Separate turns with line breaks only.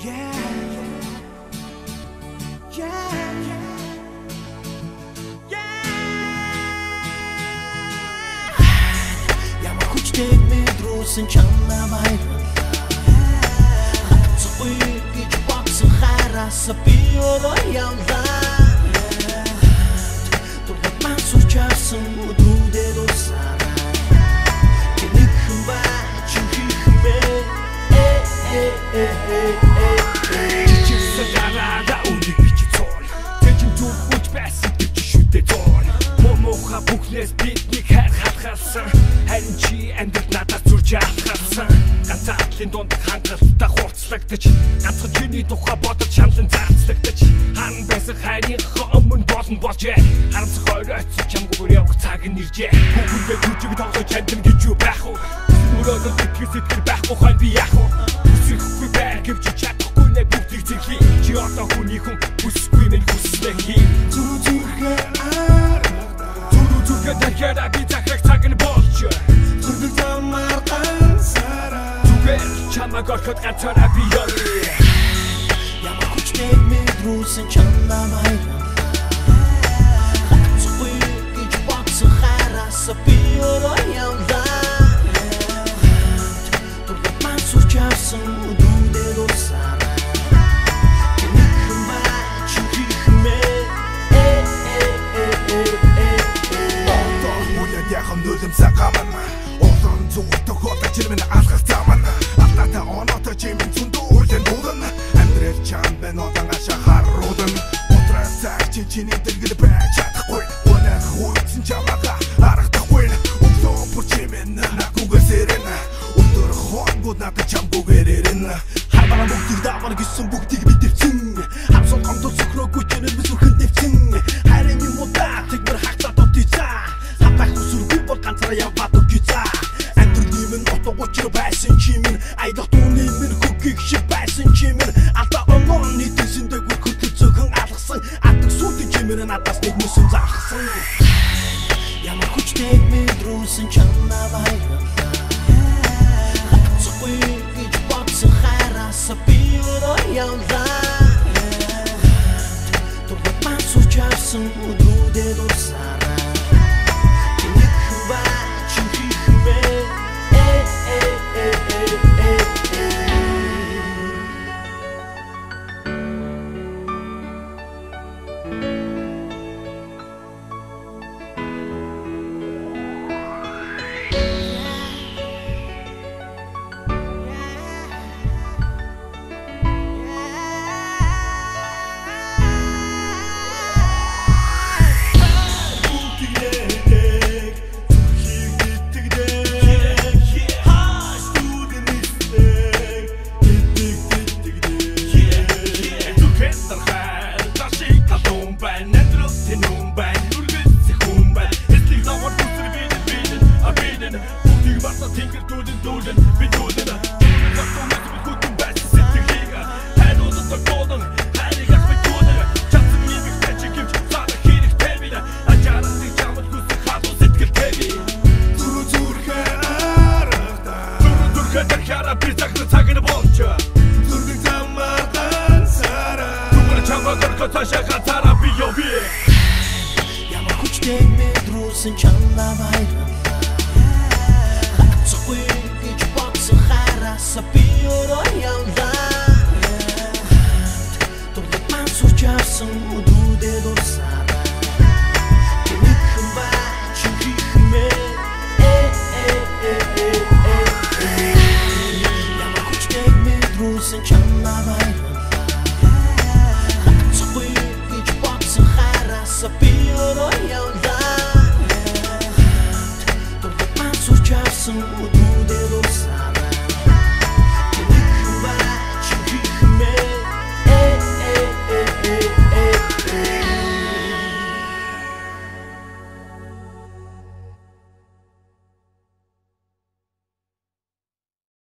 Yeah. Yeah. Yeah. Ямар хүчтэй мэдрүүлсэн чамаа баярлалаа. Хацгүй гэж бодсон хайраас би өөрөө явлаа. Турлаг маань сурч авсан өдрүүдэд усаарай. Тэнэгхэн ба чиххэн бэ. Э э э э.
Чичирсэн дараага үнийг бичиж цоол. Тэжин зүрхүүч байсан гэж шүтээ цоол. Муухай бүхнээс биднийг хайр хатгалсан. Харин чи амьдрал надаас зүрж алхалсан. Ганц атлын дунд хангалттай хурцлагдаж, ганцхан чиний тухай бодож шаналн зарцлагдаж, харан байсан хайрынхаа өмнө болно болжээ. Харамсах оройтсон чамгүйгээр явах цаг нь иржээ. Хүүхэндээ күжиг тоглож амьдрал гэж юу байх вэ? Мөрөөдөл итгэх сэтгэл байхгүй хойно би яах вэ? Хүсэхгүй байр гэвч чадахгүй нэ бүгдийг зэглэе. Чи одоо хүний хүн хүсэхгүй минь хүснэ хий.
Зүрх зүрхээ аргадаа.
Зүрх зүрхээ дахиад би захирах цаг нь болж.
Зүрх замаар ганцаараа.
Зүгээр чамайг орхиод ганцаараа би явъя.
Ямар хүчтэй мэдрүүлсэн чамаа баярлалаа. Хацгүй гэж бодсон хайраас би өөрөө явлаа. Турлаг маань сурч авсан өдрүүдэд усаарай. Тэнэгхэн ба чиххэн бэ. Э э э э э.
Одоо үлээд яхан нүлэмсэ гамна. Олон зүг тохиолдож чирмэн алхах замна. Алдаатай оноотой чимэн зөндөө үлэн дуулна. Амьдрал чам бэ нотон аша харуулна. Утраа цаг чи чиний дэргэл байж чадахгүй. Өнөөх үйлсэн чамаага аргахдахгүй. Өглөө бүр чимэн нагугээс ирнэ. Өдөр хонгууд надад чамгүйгээр ирнэ.
Хармаа бүгдийг давар гэсэн бүгдийг би дэвцэн. Хамсал гомдол сөхрөөгүй чинэл би сүрхэн дэвцэн. Харин юм удаа тэгмэр хагцаад отъя. Хатах үсэргүй бол ганцаараа яваад өгье за. Амьдралын минь утга учир байсан чимэн. Аялах дууны минь хөггийг шиг байсан чимэн. Алдаа оноо нийтсэн дээгүүр хөтлөж зөөхөн алгасан. Атаг сүйдэн чимэр надаас нэг мөсөн залхсан.
Ямар хүчтэй мэдрүүлсэн чамаа баярлалаа. Хацгүй гэж бодсон хайраас би өөрөө явлаа. Турлаг маань сурч авсан өдрүүдэд усаарай. Тэнэгхэн ба чиххэн бэ. Э э э э э э.
Бүгдийг нээдэг, зүрхийг итгэдэг. Хааш дүүдэн нислэг, гэдгийг итгэдэг.
Зүрхэн дархай, дашиг талуун байна, амьдрал тэнүүн байна, үргэлжлэх хүн байна. Эслэг давар бүсэр бидэн бидэн, а бидэн бүгдийг мартаа тэнгэр дүүдэн дүүдэн, би дүүдэн. Дүүдэн бид хүтэн байсан сэтгэлийг хариулан тогтоолон, хайрыг ах би дүүдэн. Чадсан нэмэгтэй чи гэвч санах хэрэгтэй би. Ачаарахыг чамд хүсэх халуун сэтгэлтэй би.
Зүрх зүрхээ аргадаа.
Зүрх зүрхээ дахиад би захирах цаг нь болж.
Зүрх замаар ганцаараа.
Зүгээр чамайг орхиод цаашаа ганцаараа би явъя.
Ямар хүчтэй мэдрүүлсэн чамаа баярлалаа. Хацгүй гэж бодсон хайраас би өөрөө явлаа. Турлаг маань сурч авсан өдрүүдэд усаарай. Тэнэгхэн ба чиххэн бэ. Э э э э э э. Ямар хүчтэй мэдрүүлсэн чамаа баярлалаа. Хацгүй гэж бодсон хайраас би өөрөө явлаа. Турлаг маань сурч авсан